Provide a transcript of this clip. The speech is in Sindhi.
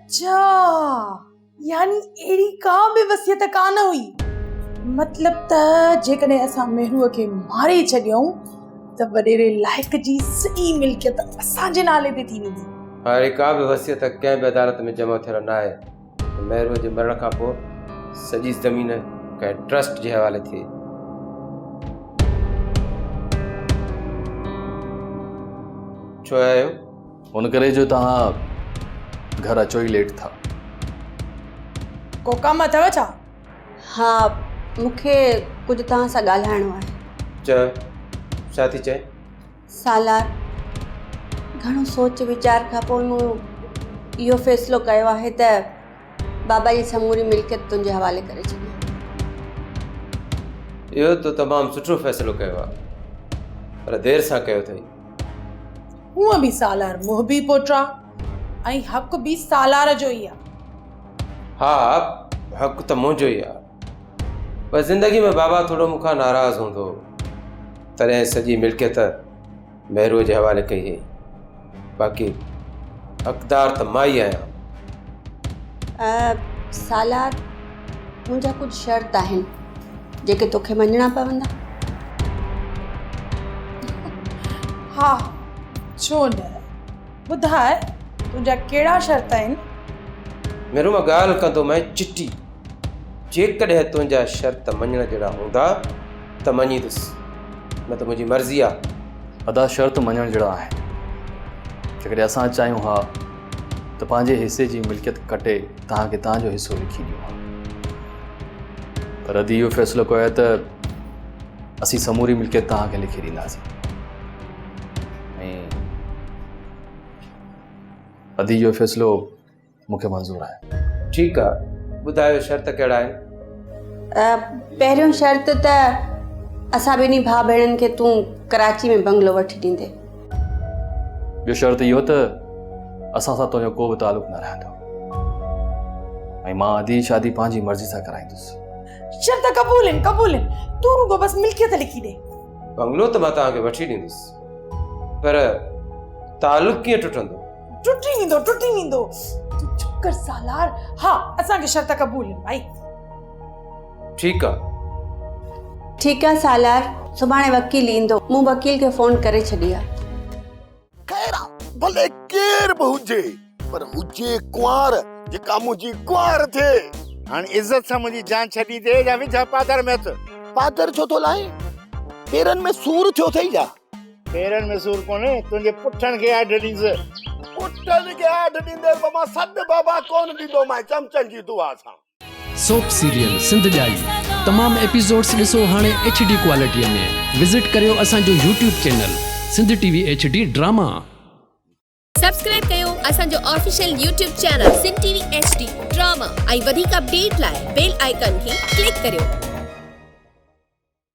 اڇا يعني اهڙي ڪا به وصيت ڪانه هئي. مطلب ته جيڪڏهن اسان مهروء کي ماري ڇڏيون ته وڏيري لائق جي سڄي ملڪيت اسان جي نالي تي ٿي ويندي. اهڙي ڪا به وصيت ڪنهن به عدالت ۾ جمع ٿيل ناهي ته مهروء جي مرڻ کان پوء سڄي زمين ڪنهن ٽرسٽ جي حوالي ٿئي. ڇو آيا آهيو؟ ان ڪري جو توهان گهر اچو ئي ليٽ ٿا. ڪو ڪم اٿئو ڇا؟ ها مون کي ڪجهه توهان سان ڳالهائڻو آهي. چئه، ڇا ٿي چئين؟ سالار، گهڻو سوچ ويچار کان پوء مون اهو فيصلو ڪيو آهي ته بابا جي سموري ملڪيت تنهنجي حوالي ڪري ڇڏيان. اهو تو تمام سٺو فيصلو ڪيو آهي، پر دير سان ڪيو اٿئي. هونء به سالار محبي پوٽا ۽ حق به سالار جو ئي آ. ها حق ته منهنجو ئي آ. پر زندگي ۾ بابا ٿورو مون کان ناراض هوندو هو، تڏهن سڄي ملڪيت مهروء جي حوالي ڪئي هئي. باقي حقدار ته مان ئي آهيان. سالار منهنجا ڪجهه شرط آهن جيڪي توکي مڃڻا پوندا. ها ڇو نه ٻڌاء تنهنجا ڪهڙا شرط آهن؟ ميرو مان ڳالهه ڪندومانء چٽي، جيڪڏهن تنهنجا شرط مڃڻ جهڙا هوندا ته مڃيندس نه ته منهنجي مرضي آ. ادا شرط مڃڻ جهڙا آهن، جيڪڏهن اسان چاهيون ها ته پنهنجي حصي جي ملڪيت ڪٽي توهان کي توهان جو حصو لکي ڏيون ها، پر ادي اهو فيصلو ڪيو آهي ته اسين سموري ملڪيت توهان کي لکي ڏينداسين ۽ ادي جو فيصلو مون کي منظور آهي. ٺيڪ آ، ٻڌايو شرط ڪهڙا آهن؟ پهريون شرط ته اسان ٻنهي ڀاء ڀيڻن کي تون ڪراچي ۾ بنگلو وٺي ڏيندين. ٻيو شرط اهو ته اسان سان تنهنجو ڪو به تعلق نه رهندو ۽ مان ادي جي شادي پنهنجي مرضي سان ڪرائيندس. شرط قبول آهن، قبول آهن، تون رڳو بس ملڪيت لکي ڏي. بنگلو ته مان توهان کي وٺي ڏيندس پر تعلق ڪيئن ٽٽندو؟ ٽٽي ويندو، ٽٽي ويندو، تون چپ ڪر سالار، ها اسان کي شرط قبول آهن ڀائي. ٺيڪ آ. ٺيڪ آ سالار، سڀاڻي وڪيل ايندو، مون وڪيل کي فون ڪري ڇڏي آ. خير آ، ڀلي ڪير به هجي، پر هجي ڪنوار، جيڪا منهنجي ڪنوار ٿئي. هاڻ عزت سان منهنجي جان ڇڏي ڏي يا وجهان پادر ۾ هٿ. پادر ڇو ٿو لاهين؟ پيرن ۾ سور ٿيو اٿئي ڇا؟ پيرن ۾ سور ڪونهي، تنهنجي پٺن کي آڍ ڏيندس. پٺن کي آڍ ڏينديس پر مان سڏ بابا ڪونه ڏيندومانء چمچن جي دعا سان. سوپ سيريل سنڌ ڄائي تمام ايپيسوڊس ڏسو هاڻي ايڇ ڊي ڪوالٽي ۾ وزٽ ڪريو اسان جو YouTube channel Sindh T V H D drama. Subscribe ڪيو اسان جو official YouTube channel Sindh T V H D drama ۽ وڌيڪ اپڊيٽ لاء بيل آئيڪان کي ڪلڪ ڪريو.